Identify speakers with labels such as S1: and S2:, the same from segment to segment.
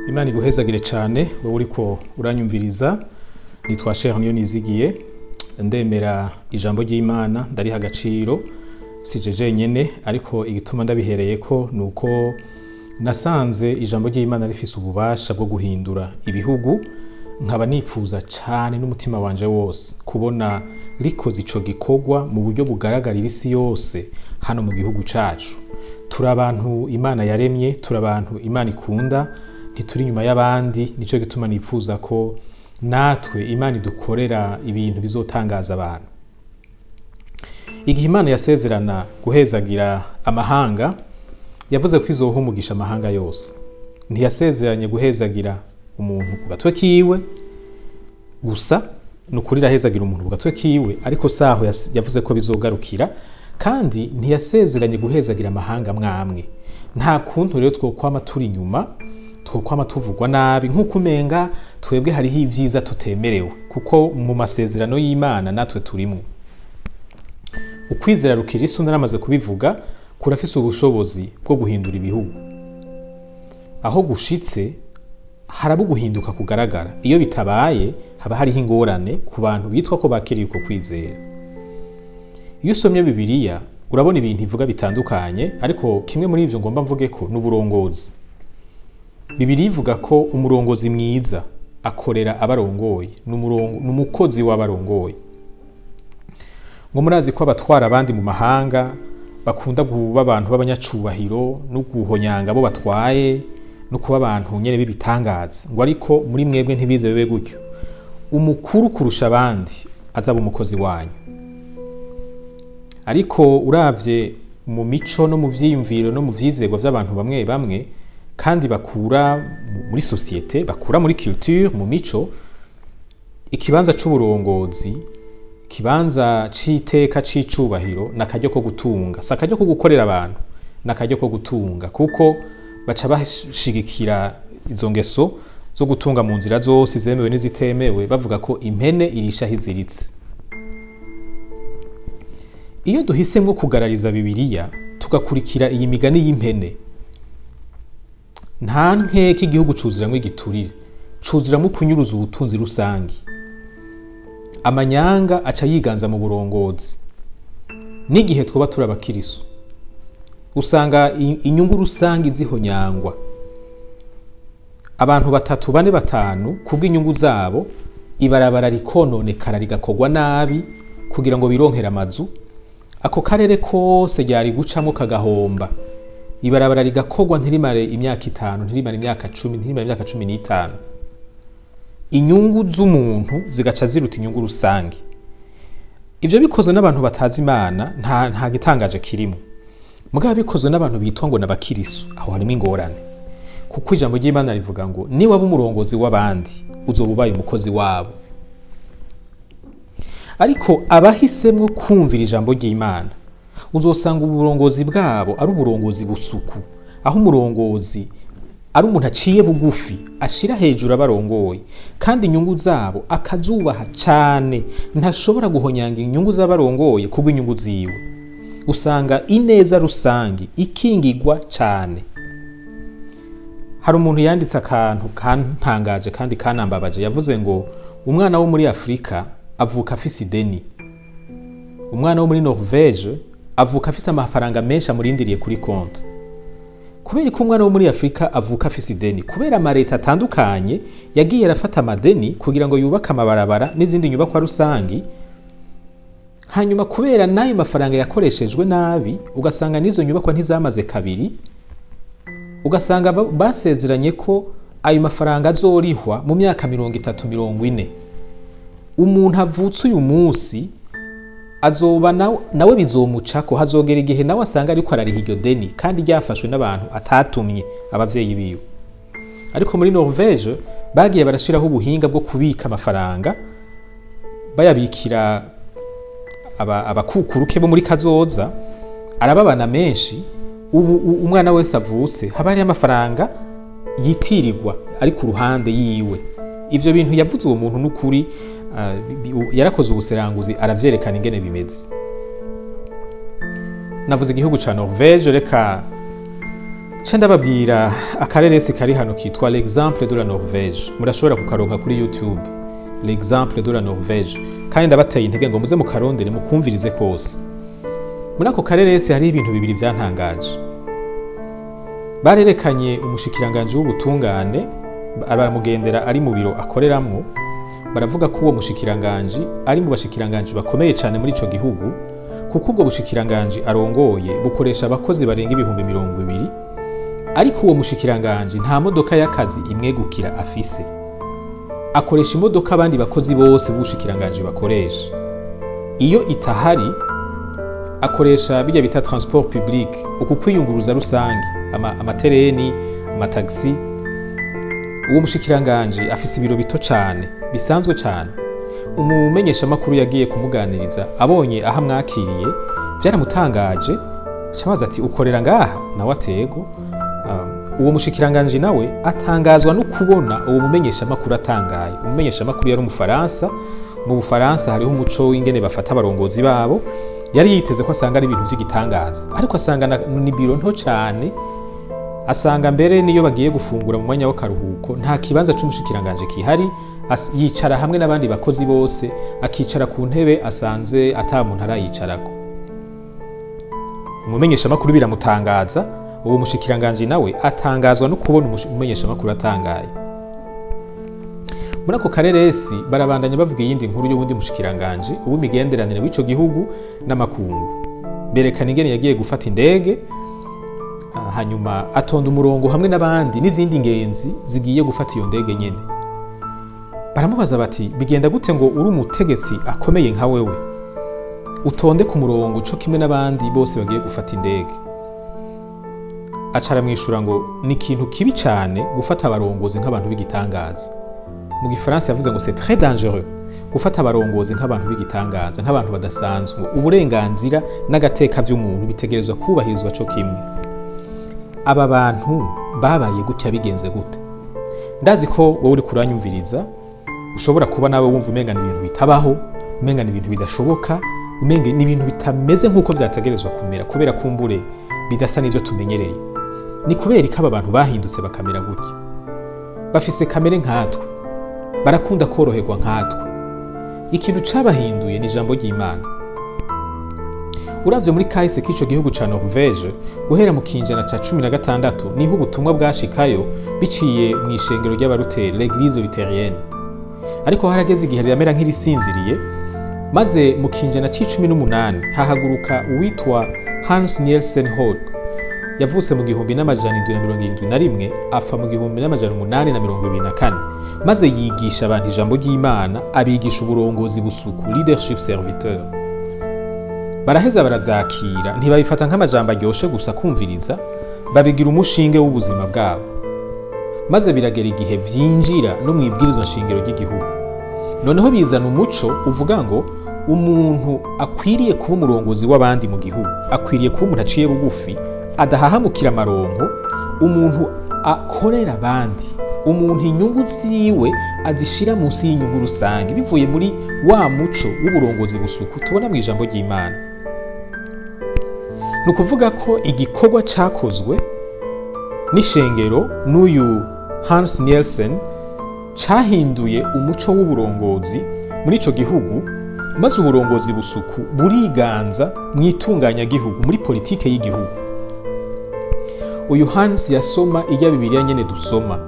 S1: Imana iguhezagire cyane wowe uriko uranyumviriza. Nitwa Sheikh Niyonizigiye. Ndemera ijambo ry'Imana, ndariha agaciro. Sije jenyene, ariko igituma ndabihereye ko nuko nasanze ijambo ry'Imana rifise ububasha bwo guhindura ibihugu, nkaba nifuza cane n'umutima wanje wose kubona rikoze ico gikorwa mu buryo bugaragarira isi yose hano mu gihugu cacu. Turi abantu Imana yaremye, turi abantu Imana ikunda, ntituri inyuma y'abandi. Nico gituma nifuza ko natwe Imana idukorera ibintu bizotangaza abantu. Igihe Imana yasezerana guhezagira amahanga, yavuze ko izoha umugisha amahanga yose. Ntiyasezeranye guhezagira umuntu ku gatwe kiwe gusa. Ni ukuri irahezagira umuntu ku gatwe kiwe, ariko saho yavuze ko bizogarukira. Kandi ntiyasezeranye guhezagira amahanga mwamwe. Nta kuntu rero twokwama turi inyuma, twokwama tuvugwa nabi nk'uko umenga twebwe hariho ivyiza tutemerewe, kuko mu masezerano y'Imana natwe turimwo. Ukwizera rukirisu, naramaze kubivuga, kurafise ubushobozi bwo guhindura ibihugu. Aho gushitse haraba uguhinduka kugaragara. Iyo bitabaye, haba hariho ingorane ku bantu bitwa ko bakiriye uko kwizera. Iyo usomye Bibiliya, urabona ibintu ivuga bitandukanye, ariko kimwe muri ivyo ngomba mvuge ko ni uburongozi. Bibiliya ivuga ko umurongozi mwiza akorera abarongoye, ni umukozi w'abarongoye. Ngo murazi ko abatwara abandi mu mahanga bakunda kuba abantu b'abanyacubahiro no guhonyanga abo batwaye no kuba abantu nyene b'ibitangaza. Ngo ariko muri mwebwe ntibize bibe gutyo, umukuru kurusha abandi azaba umukozi wanyu. Ariko uravye mu mico no mu vyiyumviro no mu vyizerwa vy'abantu bamwe bamwe, kandi bakura muri société, bakura muri culture, mu mico, ikibanza c'uburongozi, ikibanza c'iteka, c'icubahiro, n'akaryo ko gutunga, si akaryo ko gukorera abantu, n'akaryo ko gutunga, kuko baca bashigikira izo ngeso zo gutunga mu nzira zose zemewe n'izitemewe, bavuga ko impene irisha aho iziritse. Iyo duhisemwo kugarariza Bibiliya, tugakurikira iyi migani y'impene, nta nkeka igihugu cuzuramwo igiturire, cuzuramwo kunyuruza ubutunzi rusangi. Amanyanga aca yiganza mu burongozi. N'igihe twoba turi abakirisu, usanga inyungu rusangi zihonyangwa, abantu batatu, bane, batanu kubw'inyungu zabo, ibarabara rikononekara, rigakorwa nabi kugira ngo bironkere amazu. Ako karere kose ryari gucamwo kagahomba. Ibarabara rigakorwa ntirimare imyaka 5, ntirimare imyaka 10, ntirimare imyaka 15. Inyungu z'umuntu zigaca ziruta inyungu rusange. Ivyo bikozwe n'abantu batazi Imana, nta gitangaje kirimo. Mugabo bikozwe n'abantu bitwa ngo n'abakirisu, aho harimo ingorane, kuko ijambo ry'Imana rivuga ngo niba waba umurongozi w'abandi, uzoba ubaye umukozi wabo. Ariko abahisemwo kumvira ijambo ry'Imana, uzosanga uburongozi bwabo ari uburongozi busuku, aho umurongozi ari umuntu aciye bugufi, ashira hejuru abarongoye, kandi inyungu zabo akazubaha cane. Ntashobora guhonyanga inyungu z'abarongoye kubw'inyungu ziwe. Usanga ineza rusangi ikingigwa cane. Hari umuntu yanditse akantu kantangaje kandi kanambabaje. Yavuze ngo umwana wo muri Afurika avuka afise ideni, umwana wo muri Norvege avuka afise amafaranga menshi amurindiriye kuri konti. Kubera ko umwana wo muri Afurika avuka afise ideni, kubera amareta atandukanye yagiye arafata amadeni kugira ngo yubake amabarabara n'izindi nyubakwa rusangi. Hanyuma kubera n'ayo mafaranga yakoreshejwe nabi, ugasanga n'izo nyubakwa ntizamaze kabiri. Ugasanga basezeranye ko ayo mafaranga azorihwa mu myaka 30, 40. Umuntu avutse uyu munsi azoba nawe bizomucako, hazogera igihe nawe asanga ariko arariha iryo deni, kandi ryafashwe n'abantu atatumye, abavyeyi biwe. Ariko muri Norvege bagiye barashiraho ubuhinga bwo kubika amafaranga, bayabikira abakukuruke bo muri kazoza, arababana menshi. Ubu umwana wese avutse haba hariho amafaranga yitirirwa ari ku ruhande yiwe. Ivyo bintu yavuze uwo muntu n'ukuri, yarakoze ubuseranguzi, aravyerekana ingene bimeze. Navuze igihugu ca Norvege, reka Nca ndababwira akareresi kari hano kitwa "L'exemple de la Norvège". Murashobora kukaronka kuri YouTube, "L'exemple de la Norvège", kandi ndabateye intege ngo muze mukarondere, mukumvirize kose. Muri ako kareresi hariho ibintu bibiri vyantangaje. Barerekanye umushikiranganji w'ubutungane, baramugendera ari mu biro akoreramwo. Baravuga ko uwo mushikiranganji ari mu bashikiranganji bakomeye cyane muri ico gihugu, kuko ubwo bushikiranganji arongoye bukoresha abakozi barenga 20,000. Ariko uwo mushikiranganji nta modoka y'akazi imwegukira afise, akoresha imodoka abandi bakozi bose b'ubushikiranganji bakoresha. Iyo itahari, akoresha bijya bita transport public, uku kwiyunguruza rusange, amatereni, amatagisi. Uwo mushikiranganji afise ibiro bito cane, bisanzwe cane. Umumenyeshamakuru yagiye kumuganiriza, abonye aho amwakiriye byaramutangaje. Acabaza ati: "Ukorera ngaha?" Nawe atego. Uwo mushikiranganji nawe atangazwa no kubona uwo mumenyeshamakuru atangaye. Umumenyeshamakuru yari umufaransa. Mu Bufaransa hariho umuco w'ingene bafata abarongozi babo. Yari yiteze ko asanga ari ibintu vy'igitangaza, ariko asanga ni biro nto cane. Asanga mbere niyo bagiye gufungura mu mwanya w'akaruhuko, nta kibanza c'umushikiranganji kihari. Yicara hamwe n'abandi bakozi bose, akicara ku ntebe asanze ata muntu arayicarako. Umumenyeshamakuru biramutangaza. Uwo mushikiranganji nawe atangazwa no kubona umumenyeshamakuru atangaye. Muri ako kareresi barabandanya bavuga iyindi nkuru y'uwundi mushikiranganji uw'imigenderanire w'ico gihugu n'amakungu. Berekana ingene yagiye gufata indege, hanyuma atonda umurongo hamwe n'abandi n'izindi ngenzi zigiye gufata iyo ndege nyene. Baramubaza bati: "Bigenda gute ngo uri umutegetsi akomeye nka wewe utonde ku murongo co kimwe n'abandi bose bagiye gufata indege?" Aca aramwishura ngo ni ikintu kibi cane gufata abarongozi nk'abantu b'igitangaza. Mu gifaransa yavuze ngo: "C'est très dangereux gufata abarongozi nk'abantu b'igitangaza, nk'abantu badasanzwe. Uburenganzira n'agateka vy'umuntu bitegerezwa kubahirizwa co kimwe." Aba bantu babaye gutya bigenze gute? Ndazi ko wowe uri kuranyumviriza ushobora kuba nawe wumva umenga ni ibintu bitabaho, umenga ni ibintu bidashoboka, umenga ni ibintu bitameze nk'uko vyategerezwa kumera, kubera kumbure bidasa n'ivyo tumenyereye. Ni kubera ko aba bantu bahindutse bakamera gutya? Bafise kamere nkatwe, barakunda koroherwa nkatwe. Ikintu cabahinduye ni ijambo ry'Imana. Uravye muri kahise k'ico gihugu ca Norvège, guhera mu kinjana ca 16 niho ubutumwa bwashikayo biciye mu ishengero ry'abaruteri, l'église luthérienne. Ariko harageze igihe riramera nk'irisinziriye, maze mu kinjana c'18 hahaguruka uwitwa Hans Nielsen Hauge. Yavutse mu 1771, apfa mu 1824, maze yigisha abantu ijambo ry'Imana, abigisha uburongozi busuku, leadership serviteur. Baraheza baravyakira, ntibabifata nk'amajambo aryoshe gusa kumviriza, babigira umushinge w'ubuzima bwabo, maze biragera igihe vyinjira no mu ibwirizwa nshingiro ry'igihugu. Noneho bizana umuco uvuga ngo umuntu akwiriye kuba umurongozi w'abandi mu gihugu akwiriye kuba umuntu aciye bugufi, adahahamukira amaronko, umuntu akorera abandi, umuntu inyungu ziwe azishira munsi y'inyungu rusange, bivuye muri wa muco w'uburongozi busuku tubona mu ijambo ry'Imana. Ni ukuvuga ko igikorwa cakozwe n'ishengero n'uyu Hans Nielsen cahinduye umuco w'uburongozi muri ico gihugu, maze uburongozi busuku buriganza mu itunganyagihugu, muri politike y'igihugu. Uyu Hans yasoma ijya Bibiliya nyene dusoma,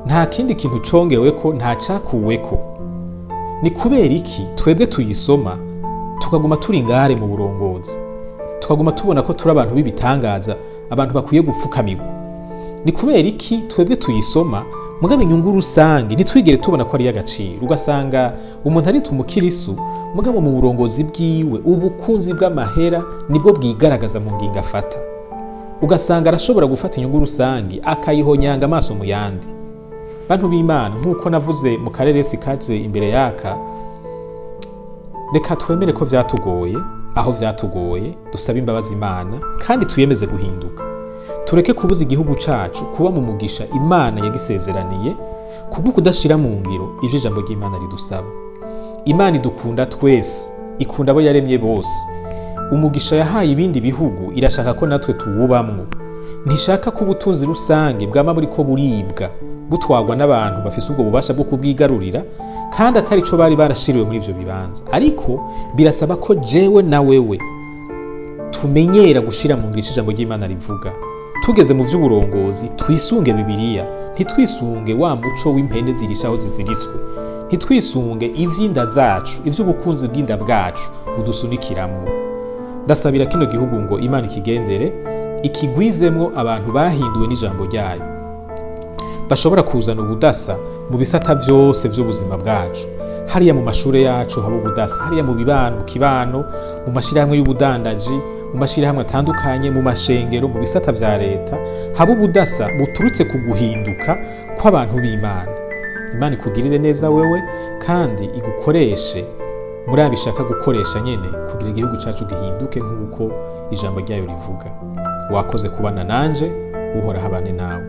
S1: nta kindi kintu congeweko, nta cakuweko. Ni kubera iki twebwe tuyisoma tukaguma turi ngare mu burongozi, tukaguma tubona ko turi abantu b'ibitangaza, abantu bakwiye gupfukamirwa? Ni kubera iki twebwe tuyisoma, mugabo inyungu rusange ntitwigere tubona ko ari iy'agaciro? Ugasanga umuntu arita umukirisu, mugabo mu burongozi bwiwe ubukunzi bw'amahera nibwo bwigaragaza mu ngingo afata. Ugasanga arashobora gufata inyungu rusange akayihonyanga amaso mu yandi. Bantu b'Imana, nk'uko navuze mu kareresi kaje imbere yaka, reka twemere ko vyatugoye. Aho vyatugoye dusabe imbabazi Imana kandi twiyemeze guhinduka. Tureke kubuza igihugu cacu kuba mu mugisha Imana yagisezeraniye kubwo kudashira mu ngiro ivyo ijambo ry'Imana ridusaba. Imana idukunda twese, ikunda abo yaremye bose. Umugisha yahaye ibindi bihugu irashaka ko natwe tuwubamwo. Ntishaka ko ubutunzi rusange bwama buriko buribwa, butwarwa n'abantu bafise ubwo bubasha bwo kubwigarurira kandi atari co bari barashiriwe muri ivyo bibanza. Ariko birasaba ko jewe na wewe tumenyera gushira mu ngiro ico ijambo ry'Imana rivuga. Tugeze mu vy'uburongozi, twisunge Bibiliya, ntitwisunge wa muco w'impene zirisha aho ziziritswe, ntitwisunge ivy'inda zacu, ivy'ubukunzi bw'inda bwacu budusunikiramwo. Ndasabira kino gihugu ngo Imana ikigendere, ikigwizemwo abantu bahinduwe n'ijambo ryayo, bashobora kuzana ubudasa mu bisata vyose vy'ubuzima bwacu. Hariya mu mashure yacu haba ubudasa, hariya mu bibano, mu kibano, mu mashirahamwe y'ubudandaji, mu mashirahamwe atandukanye, mu mashengero, mu bisata vya leta, haba ubudasa buturutse ku guhinduka kw'abantu b'Imana. Imana ikugirire neza wewe, kandi igukoreshe muri abo ishaka gukoresha nyene, kugira igihugu cacu gihinduke nk'uko ijambo ryayo rivuga. Wakoze kubana nanje. Uhoraho abane nawe.